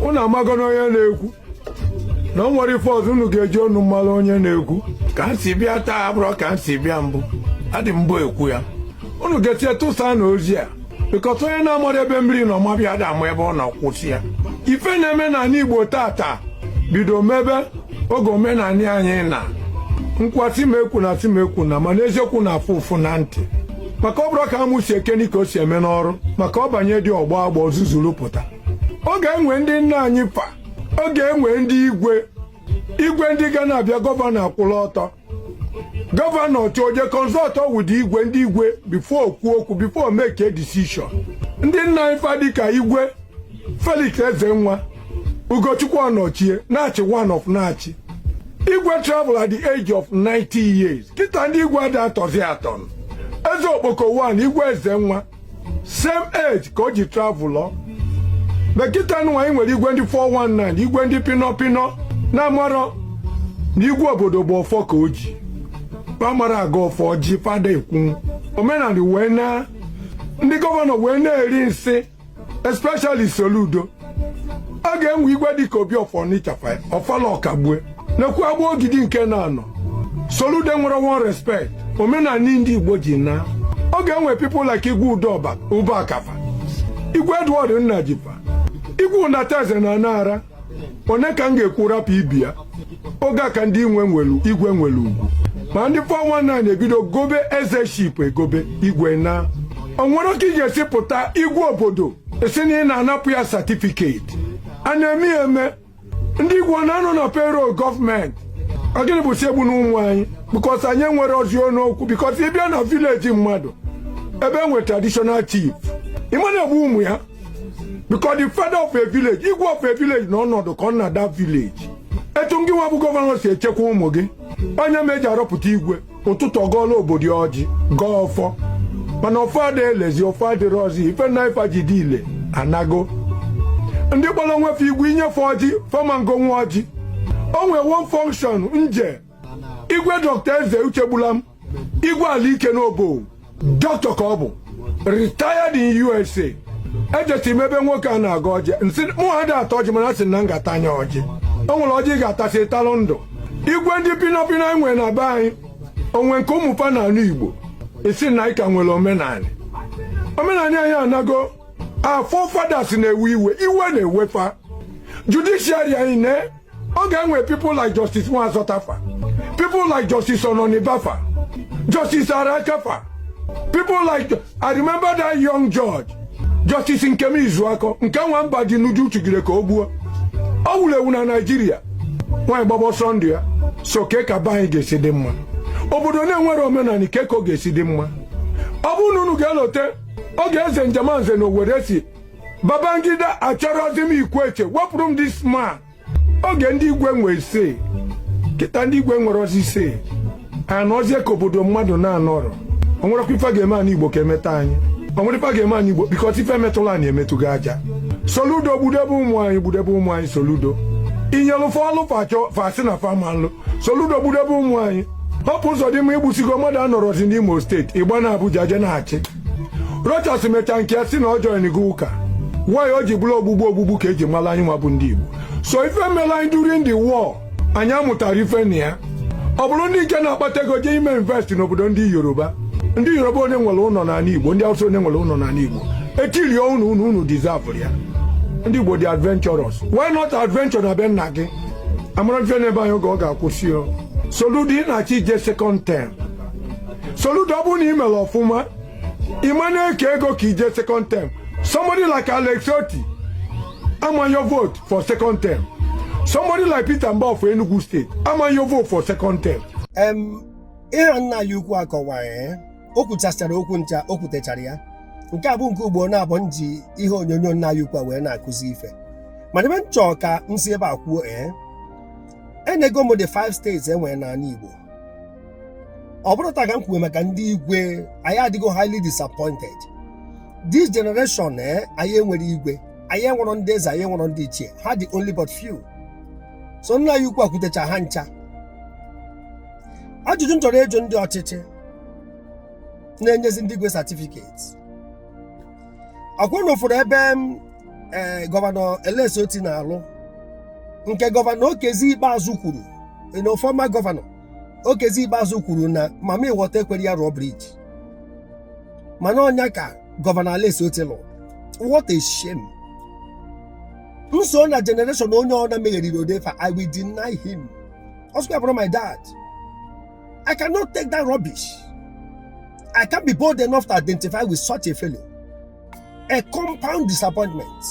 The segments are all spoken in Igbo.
Unu amago na onye na-ekwu na o nwere ife ọzọ unu ga-eji ọnụ mmalụ onye na-ekwu. Ka m si bịa taa abụrọ ka m si bịa mbụ. Adị mbụ ekwu ya. Unu ga-etinye tụsa na ozi a, because onye na-amara ebe mmiri nọ mabịa ada ama ebe ọ nọ kwụsị ya. Ife na-eme n'ala Igbo tata bido mebe oge omenala anyị na nkwasị ma ekwu na asị ma ekwu na, mana eziokwu na-afụ ụfụ na ntị, maka ọ bụrụ ka amụ si ekeni ka o si eme n'ọrụ, maka ọ banye dị ọgbọ agbọ zuzuru pụta. Oge enwe ndị nna anyị fa, oge enwe ndị igwe, igwe ndị ga na-abịa, governor akwụla ọtọ, governor chọọ consult with igwe, ndị igwe, before kwuo okwu, before make a decision. Ndị nna anyị fa dịka Igwe Felix Ezenwa, Ugochukwu Ọnọchie na-achị, one of na-achị igwe, travel at the age of 90 years. Kịta ndị igwe ada atọzi atọ. Eze Okpoko 1, Igwe Ezenwa, same age ka o ji travel ọ. Bekịta nwa anyị nwere igwe ndị 419, igwe ndị pino pino na-amarọ na igwe obodo bụ ọfọ ka o ji pamara aga ọfọ ji fada ekwu. Omenala wee na ndị governor wee na-eri nsị, especially Soludo. A ga-enwe igwe dịka Obi of Onitsha, Ọfala Ọkagbue nekwu agba ogidi nke na-anọ. Soludo nwere one respect omenala ndị Igbo ji na ọ ga-enwe people like Igwe Udoba Ubakafa, Igwe Edward Nnajifa, Igwe Unateze na Anara. One ka m ga-ekwu rapụ ibi ya? Oge a ka ndị inwe nwere igwe nwere ugwu, ma ndị 419 ebido gobe eze ship egobe igwe na o nwere ka ị ga-esi pụta igwe obodo esi na ị na-anapụ ya certificate. A na-eme ya eme. Ndị igwe na-anọ na payroll gọọmenti. Ọ gịnị bụ si egbu na ụmụ anyị? Because anyị nwere ozi n'okwu, because ị bịa na village mmadụ ebe enwe traditional chief, ịma na-egbu ụmụ ya, because the father of a village, igwe of a village, na ọnọdụ ka ọ na that village. Etu ngị nwa bụ governor si echekwa ụmụ gị, onye ma eji arọpụta igwe ụtụtụ ọgọọla obodo ya ọjị, gọọ ọfọ, mana ọfọ ada elezi, ọfọ adịrị ọzọ. Ife nna ife ji dị ile anago. Ndị kpọrọ nwefe igwe inyefe ọjị fọma ngo nwa ọjị. O nwee one function nje igwe Dr. Eze Uchegbulam, igwe ala ike n'obo, dọkịta ka ọ bụ, retired in USA. Ejesi m ebe nwoke a na-aga ọjị, nsị mụ ha dị atọ ọjị, mana asị na m ga-ata anya ọjị. O nwere ọjị ị ga-atasị talụ ndụ. Igwe ndị pinọpinọ anyị nwere na be anyị, onwe nke ụmụ fa na anụ Igbo isi na anyị ka nwere omenala. Omenala anyị anago. Our forefathers na-ewe iwe, iwe na-ewefa. Judiciary anyị na ọ ga-enwe people like Justice Nwazotafa, people like Justice Ononibafa, Justice Arakafa, people like, I remember that young judge, Justice Nkem Izuako, nke nwa mba ji n'uju chugire ka o gbuo. Ọ wuru ewu na Naijiria. Nwaanyị gbaba ọsọ ndụ ya. So ke ka be anyị ga-esi dị mma? Obodo na-enwere omenala, ke ka ọ ga-esi dị mma? Ọ bụrụ na unu ga-elote oge eze Njemanze na Owerri si Babangida, achọrọzi m Ikweche, wepụrụ m this man. Oge ndị igwe nwe ise, kịta ndị igwe nwere ozi ise anọzie ka obodo mmadụ na-anọrọ. O nwerekwa ife ga-eme anyị Igbo ka emeta anyị? O nwere ife ga-eme anyị Igbo? Because ife metụla anyị emetụgo aja. Soludo, gbudebe ụmụ anyị, gbudebe ụmụ anyị. Soludo, inyelụfe ọlụ fachọ fasị na famanlụ. Soludo, gbudebe ụmụ anyị. Họpụ ụzọ dị mma. Igbusigo mmadụ anọrọzi n'Imo Steeti, ịgba na Abuja je na-achị. Rochas mechaa nke ya, si na ọ join gị ụka. Nwaanyị o ji bụrụ ogbugbu, ogbugbu ka eji mara anyị nwa bụ ndị Igbo. So ife mere anyị during the war, anyị amụtara ife na ya. Ọ bụrụ ndị nke na-akpata ego jee ime invest n'obodo ndị Yoruba, ndị Yoruba onye nwere ụlọ n'ala Igbo, ndị Hausa onye nwere ụlọ n'ala Igbo, etirie unu, unu unu deserve ya. Ndị Igbo dị adventurous. Why not adventure na be nna gị? Amara mfe n'ebe anyị oge ọ ga-akwụsị o. Soludo, ị na-achọ ije second term. Soludo, ọ bụrụ na ị mere ọfụma, ị ma na-eke ego ka ije second term. Somebody like Alex Oti amanyo vote for second term. Somebody like Peter Mbah of Enugu State amanyo vote for second term. Ihe a nna ya ukwu akọwara, o kwuchasịchara okwu ncha o kwutechara ya. Nke a bụ nke ugbo na-abụ m ji ihe onyonyo nna ya ukwu a wee na-akụzi ife, mana ebe m chọọ ka m si ebe a kwuo, enego m the five states enwere n'ala Igbo. Ọ bụrụ taa ka m kwuo maka ndị igwe, anyị adịgo highly disappointed this generation. Anyị enwere igwe, anyị enwero ndị eze, anyị enwero ndị ichie, ha dị only but few. So nna ya ukwu akwutecha ha ncha. Ajụjụ m chọrọ ịjụ ndị ọchịchị na-enyezi ndị igwe certificate, ọkwụ na ụfọdụ ebe m Ee, Gọvanọ Alex Otti na-alụ nke Gọvanọ Okezie Ikpeazụ kwuru na former Gọvanọ Okezie Ikpeazụ kwuru na Mami Water ekwere ya rụọ bridge, mana ọnya ka Gọvanọ Alex Otti lụrụ. What a shame! Nso na generation onye ọ na megheriri odefa, I will deny him. Ọsụkwa bụrụ my dad, I cannot take that rubbish. I can't be bold enough to identify with such a fellow. A compound disappointment.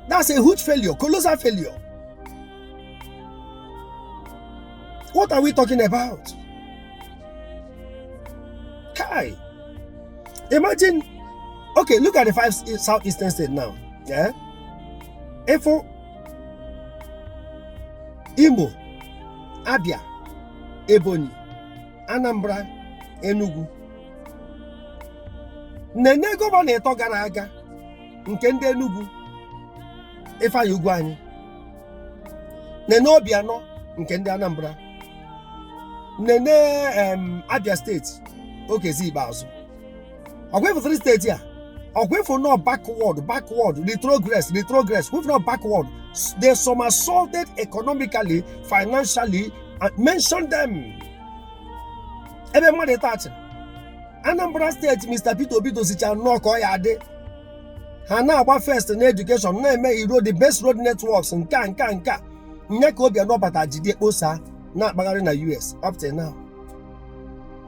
That's a huge failure, colossal failure. What are we talking about? Kai. Imagine, okay, look at the five southeastern states now. Yeah? Efo, Imo, Abia, Ebonyi, Anambra, Enugu. Nene gọvanọ ịtọ gara aga nke ndị Enugu, Ifeanyi Ugwuanyi, nene Obianọ nke ndị Anambra, nene Abia Steeti, Okezie Ikpeazụ. Ọkwa ịfụtara steeti a, ọkwa ịfụ nọ backward, backward, retrogress, retrogress, we've not backward. They somersaulted economically, financially, and mention them. Ebe mmadụ ịtachị Anambra Steeti, Mr. Peter Obi dozicha nnọọ ka ọ ya adị. Ha na-agba first na education, na-eme iro the best road networks, nke a nke a nke a nye ka Obianọ bata jide kposa na-akpagharị na US up till now,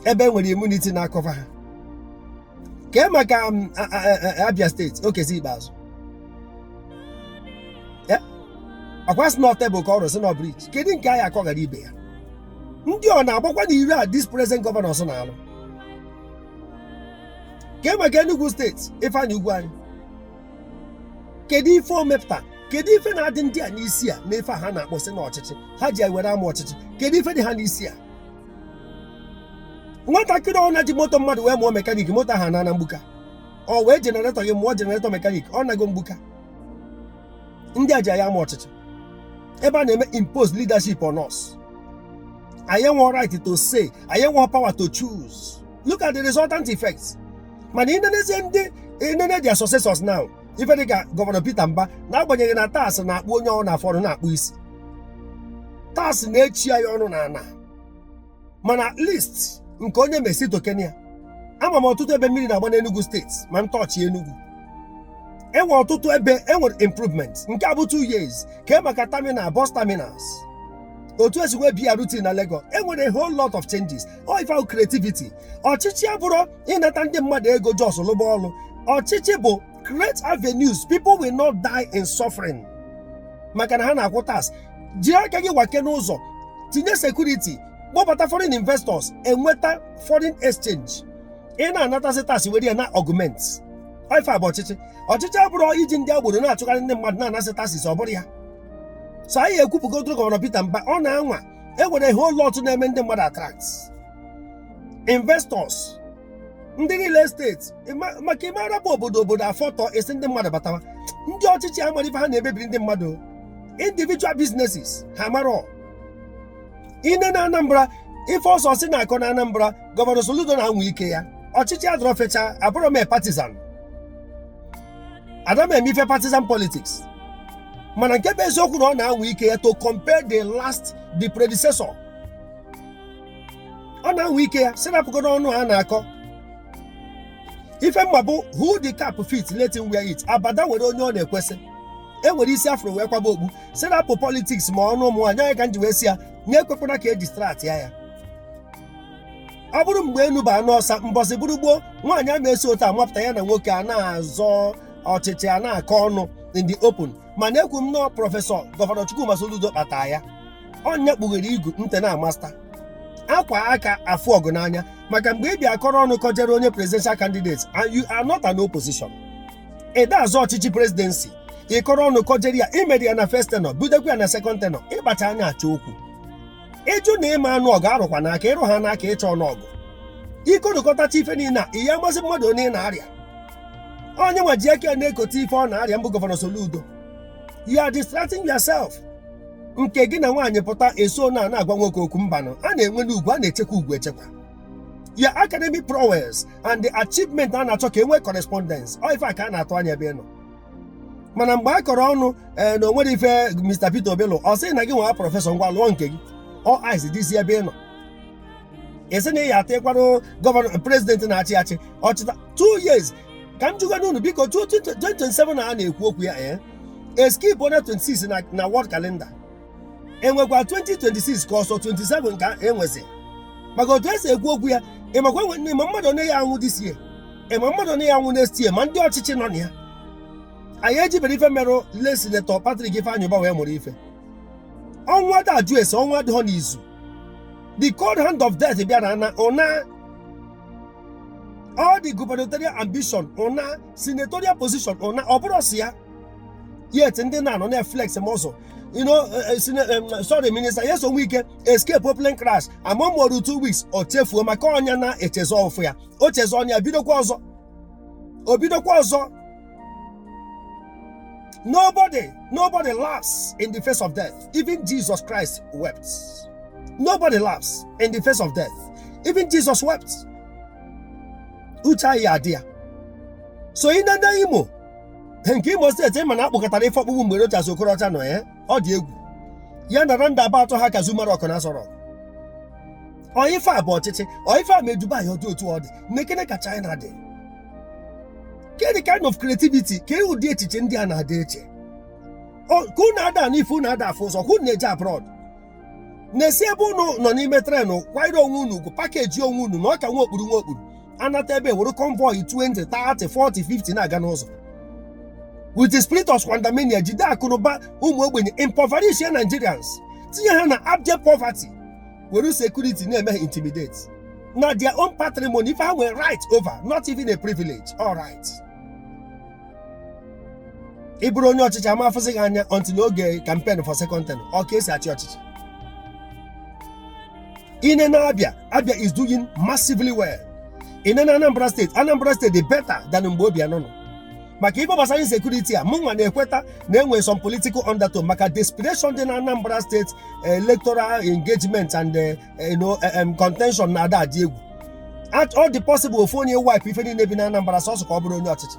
ebe e nwere immunity na-acover ha. Kee maka Abia Steeti, Okezie Ikpeazụ, ọkwa sị na tebụl ka ọ rụsị na bridge. Kedu nke anyị akọghara ibe ya? Ndị ọ na-agbakwa na iri a this present governors na-alụ. Kee maka Enugu Steeti, Ifeanyi Ugwuanyi? Kedu ife o mepụta? Kedu ife na-adị ndị a n'isi a na ife a ha na-akpọsị n'ọchịchị ha ji ewere ama ọchịchị? Kedu ife dị ha n'isi a? Nwatakịrị ọ na-ji moto mmadụ wee mụọ mechanic, moto ahụ na mgbuka. Ọ wee generator gị mụọ generator mechanic, ọ nago mgbuka. Ndị a ji anyị ama ọchịchị ebe a na-eme impose leadership on us. Anyị enwe right to say, anyị enwe power to choose. Look at the resultant effects. Mana inenezie ndị inene their successors now, ife dịka Gọvanọ Peter Mba, n'agbanyeghị na tax na-akpụ onye ọ na-afọdụ na-akpụ isi, tax na-echi anyị ọnụ na ana, mana at least nke onye mesi tokenia. Ama m ọtụtụ ebe mmiri na-agba n'Enugu Steeti, ma ntọọchị Enugu enwere ọtụtụ ebe enwere improvement. Nke a bụ 2 years. Kee maka terminal, bus terminals, otu esikwe BRT na Lagos? Enwere a whole lot of changes. Ọ ife ahụ creativity. Ọchịchị abụrụ ịnata ndị mmadụ ego just lụba ọlụ. Ọchịchị bụ create avenues people will not die in suffering maka na ha na-akwụ tax. Jiri aka gị wake n'ụzọ, tinye security, kpọbata foreign investors, enweta foreign exchange. Ị na-anatasị tax were ya na augment. Ife a bụ ọchịchị. Ọchịchị abụrụ iji ndị agboro na-achụkarị ndị mmadụ na-anasị taxes, ọ bụrụ ya. So anyị ekwupụgodoro Gọvanọ Peter Mba, ọ na-anwa. Enwere whole lot na-eme ndị mmadụ attract investors, ndị real estate, maka ime bụ obodo obodo afọtọ esi ndị mmadụ batawa. Ndị ọchịchị amara ife ha na-emebiri ndị mmadụ, individual businesses ha mara. Ine na Anambra, ife ọsọ si na-akọ na Anambra, Gọvanọ Soludo na-anwa ike ya. Ọchịchị adọrọ fecha. Abụrọ m partisan, ada m eme ife partisan politics, mana nke bụ eziokwu na ọ na-anwa ike ya. To compare the last, the predecessor, ọ na-anwa ike ya. Sirapụgo n'ọnụ a na-akọ ife mma bụ who the cap fit, let him wear it. Abada nwere onye ọ na-ekwesị. E nwere isi afro wee kwaba okpu. Sirapụ politics ma ọnụ ụmụ nwaanyị anyị ka m ji wee si ya nye ekwekwana ka e distract ya. Ya ọ bụrụ mgbe enu bụ anụ ọsa mbọsị bụrụ gboo, nwaanyị ama esi otu amapụta ya na nwoke a na-azọ ọchịchị, a na-akọ ọnụ in the open. Mana ekwu m nọọ Prọfesọ Gọvanọ Chukwuma Soludo kpata ya. Ọnya kpughere igu nte na amasta akwa aka afụ ọgụ n'anya, maka mgbe ị bịa kọrọ ọnụ kọjere onye presidential candidate and you are not an opposition, ị azọ ọchịchị presidency, ị kọrọ ọnụ kọjere ya, imeri ya na first tenure, budekwa ya na second tenure, ịkpacha anya achọ okwu. Ịjụ na ịma anụ ọgụ arụkwa n'aka ịrụ ha n'aka ịchọ ọnụ ọgụ ikorokọtacha ife niile a ihe amasị mmadụ onye ị na-arịa. Onye nwa ji aka ya na-ekote ife ọ na-arịa mbụ. Gọvanọ Soludo, you are distracting yourself. Nke gị na nwaanyị pụta eso na na-agwa nwoke okwu, mbanụ a na-enwe n'ugwu, a na-echekwa ugwu echekwa. Your academic prowess and the achievement a na-achọ ka e nwee correspondence. Ọ ife a ka a na-atụ anya ebe ị nọ. Mana mgbe a kọrọ ọnụ ee na o nwere ife Mr. Peter Obi lụ, ọ sị na gị nwa professor, ngwa, lụọ nke gị. All eyes dịzi ebe ị nọ. Esi na ị ya atịkwarụ governor, president na-achị achị ọchịta 2 years. Ka m jụgana unu, biko, 2027 a na-ekwu okwu ya, ee, eskip onye 26 na world calendar, enwekwa 2026 ka ọsọ 27 ka enwezi? Maka otu esi ekwu okwu ya, ịmakwa ịma mmadụ onye ya anwụ this year, ịma mmadụ onye ya anwụ next year, ma ndị ọchịchị nọ na ya. Anyị ejibere ife merụ le Senator Patrick Ifeanyị Ụba wee mụrụ ife. Ọnwụ ada ajụ ese, ọnwụ adịghọ n'izu. The cold hand of death bịara na ụna all the gubernatorial ambition, ụna senatorial position, ụna ọ bụrụ si ya. Yet ndị na-anọ na flex muscle, sorry, Minister Nyesom Wike escape plane crash amamoru 2 weeks, o chefuo maka ọnya na-echezọ ọfụ ya. O chezọ ọnya, bidokwa ọzọ, o bidokwa ọzọ. Nobody, nobody laughs in the face of death. Even Jesus Christ wept. Nobody laughs in the face of death. Even Jesus wept. Uche anyị adị ya. So ị na Imo, nke Imo Steeti, ịma na akpụkọtara ife ọkpụkpụ mgbe Rochas Okorocha nọ ya, ọ dị egwu. Ya na roundabout ha ka Zuma Rock na Aso Rock. Ọ ife a bụ ọchịchị? Ọ ife a mee Dubai ọ dị otu ọ dị? Nekene ka China dị. Ke the kind of creativity, ke ụdị echiche ndị a na-adị eche? Ka unu ada n'ife, unu ada afụ ụzọ, ka unu na-eje abroad na-esi ebe unu nọ n'ime train, kwanyere onwe unu ugwu, package onwe unu na ọka nwa okpuru nwa okpuru anata ebe were convoy 20, 30, 40, 50 na-aga n'ụzọ with the spirit of squandermania, jide akụnụba ụmụ ogbenye, impoverish Nigerians, tinye ha na abject poverty, were security na-eme ha intimidate na their own patrimony, ife ha nwere right over, not even a privilege, all right. Ị bụrụ onye ọchịchị, ama afụsị gị anya until oge campaign for second term. Ọ ka esi achị ọchịchị? Ine na Abia, Abia is doing massively well. Ine na Anambra Steeti, Anambra Steeti dị better than mgbe Obianọ nọ. Maka ife gbasara insecurity a, mụ nwa na-ekweta na enwere some political undertone, maka desperation dị na Anambra Steeti, electoral engagement and contention na-ada adị egwu. At all the possible, ofu onye wipe ife niile bi na Anambra sọsọ ka ọ bụrụ onye ọchịchị.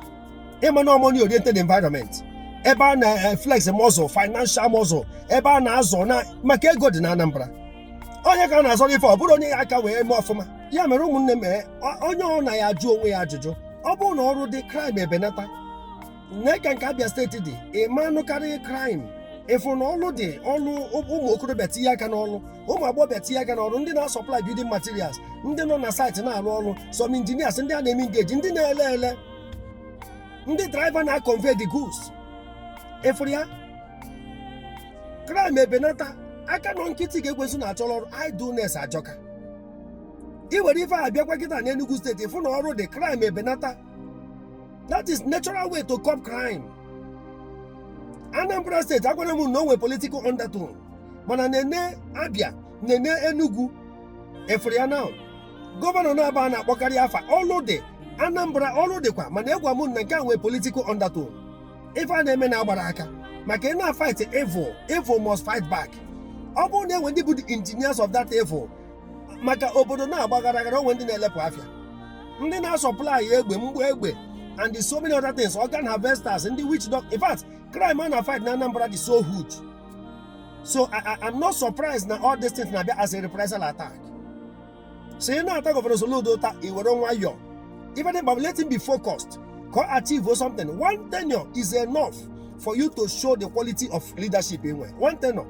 Ịma na money oriented environment, ebe a na flex muscle, financial muscle, ebe a na-azọ na maka ego dị na Anambra, onye ka a na-azọrọ ife, ọ bụrụ onye ya aka wee mee ọfụma. Ya mere, ụmụnne m, onye ọ na ya ajụ onwe ya ajụjụ, ọ bụrụ na ọrụ dị, crime ebenata. Nne, ka nke Abia Steeti dị, ịma anụkarị crime. Ịfụ na ọlụ dị, ọlụ, ụmụ okorobịa tinye aka n'ọlụ, ụmụ agbọghọbịa tinye aka n'ọrụ, ndị na-asupply building materials, ndị nọ na site na-arụ ọrụ, some engineers, ndị a na-eme engage, ndị na-ele ele, ndị driver na-convey the goods. Ịfụrụ ya, crime ebenata. Aka nọ nkịtị ga-ekwesị na-achọrọ ọrụ. Idleness ajọka. I were ife a bịakwa kịta n'Enugu Steeti, ịfụ na ọrụ dị, crime ebenata. That is natural way to curb crime. Anambra Steeti, agwara m na o nwere political undertone, mana nene Abia, nene Enugu, efuru ya now. Governor na-aba a na-akpọkarị afa, ọlụ dị Anambra, ọlụ dịkwa, mana egwa m na nke a nwere political undertone. Ife a na-eme na-agbara aka maka ị na-fight evil, evil must fight back. Ọ bụrụ na enwe ndị bụ the engineers of that evil, maka obodo na-agba gara gara, onwe ndị na-elepụ afịa, ndị na-asupply egbe, mgbe egbe and the so many other things, organ harvesters, ndị witch doctor. In fact, crime a na fight na Anambra dị so huge, so I'm not surprised na all these things na-abịa as a reprisal attack. So ị na-ata Governor Soludo ụta, i were nwayọọ. Ife dị mkpa, let him be focused ka ọ achieve something. One tenure is enough for you to show the quality of leadership enwe. One tenure,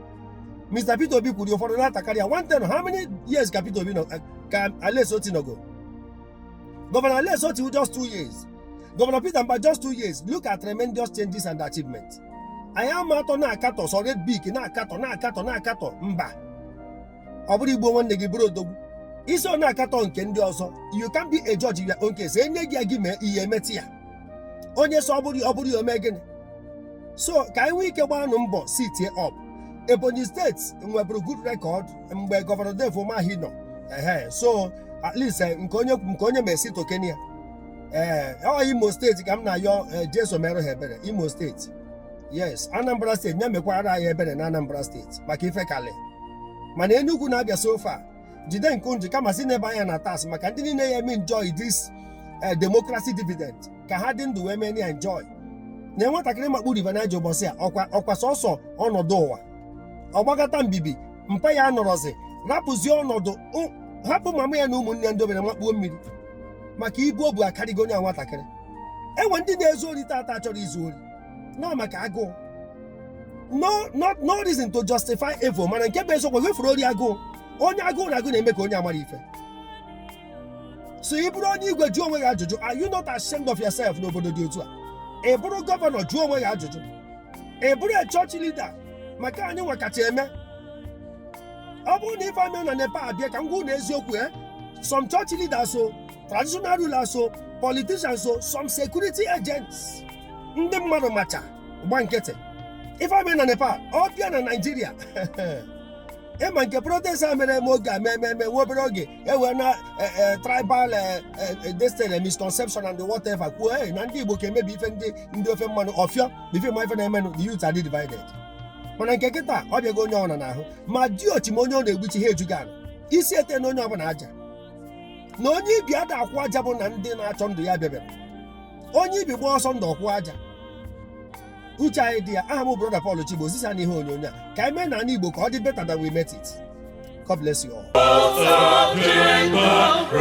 Mr. Peter Obi kwuru, ụfọdụ na-atakarị ya. One tenure, how many years ka Peter Obi nọ, ka Alex Otti nọgo? Governor Alex Otti, just 2 years. Governor Peter Mba, just 2 years. Look at tremendous changes and achievements. Anyị ama atọ na-akatọ sọ red beak, na-akatọ, na-akatọ, na-akatọ. Mba, ọ bụrụ igbo nwanne gị bụrụ odogwu isi ọ na-akatọ nke ndị ọzọ. You can be a judge in your own case. Enye gị ya, gị mee ihe emetụ ya. Onye sọ ọ bụrụ ya, ome gịnị? So ka anyị nwee ike gbanụ mbọ sitie up. Ebonyi Steeti nweburu good record mgbe Governor Dave Umahi nọ. Ehe, so at least nke onye mesi tokenia. Ee, ọ Imo Steeti ka m na-ayọ, Jesu merụ ha ebere. Imo Steeti, yes. Anambra Steeti, nye mekwara anyị ebere na Anambra Steeti maka ife kali. Mana Enugu na-abịa, so far Jide nke nji kama si n'ebe anya na tax maka ndị niile ya eme enjoy this democracy dividend, ka ha dị ndụ wee mee ya enjoy. Na nwatakịrị makpu River Niger ụbọchị a, ọkwa sọsọ ọnọdụ ụwa ọgbakọta mbibi. Mpa ya nọrọzi, rapụzie ọnọdụ, hapụ mama ya na ụmụnne ya ndị obere makpuo mmiri maka ibu o bu akarịgo onye a. Nwatakịrị enwe ndị na-ezu ori tata chọrọ izu ori nọ maka agụụ. No, not no reason to justify evil, mana nke bụ eziokwu, wefuru ori agụụ. Onye agụụ na agụ na-eme ka onye amara ife. So ị bụrụ onye igwe, jụọ onwe gị ajụjụ: are you not ashamed of yourself n'obodo dị otu a? Ị bụrụ governor, jụọ onwe gị ajụjụ. Ị bụrụ a church leader, maka anyị nwa kacha eme. Ọ bụrụ na ife ame na Nepal abịa, ka m gwa unu eziokwu, some church leaders o, traditional rulers o, politicians o, some security agents, ndị mmadụ macha gba nkịtị. Ife ame na Nepal, ọ bịa na Nigeria, ịma nke protest a mere eme oge a mee eme eme nwe obere oge ewee na tribal destiny, misconception and whatever, kwuo hey, na ndị Igbo ka emebi ife ndị ofe mmanụ ọfịọ ife ma ife na-emenụ. The youth are divided, mana nke kịta ọ bịago onye ọbụla n'ahụ, ma diochi ma onye ọ na-egbuchi ha ejugo ala isi ete na onye ọbụla aja na onye ibi ada akwụ aja bụ na ndị na-achọ ndụ ya bịabịara onye ibi gba ọsọ ndụ ọkwụ aja. Uche anyị dị ya. Aha m brother Paul Chigbo zisa na ihe onyonyo a ka anyị mee na ala Igbo ka ọ dị better than we met it. God bless you all. Of Jacob.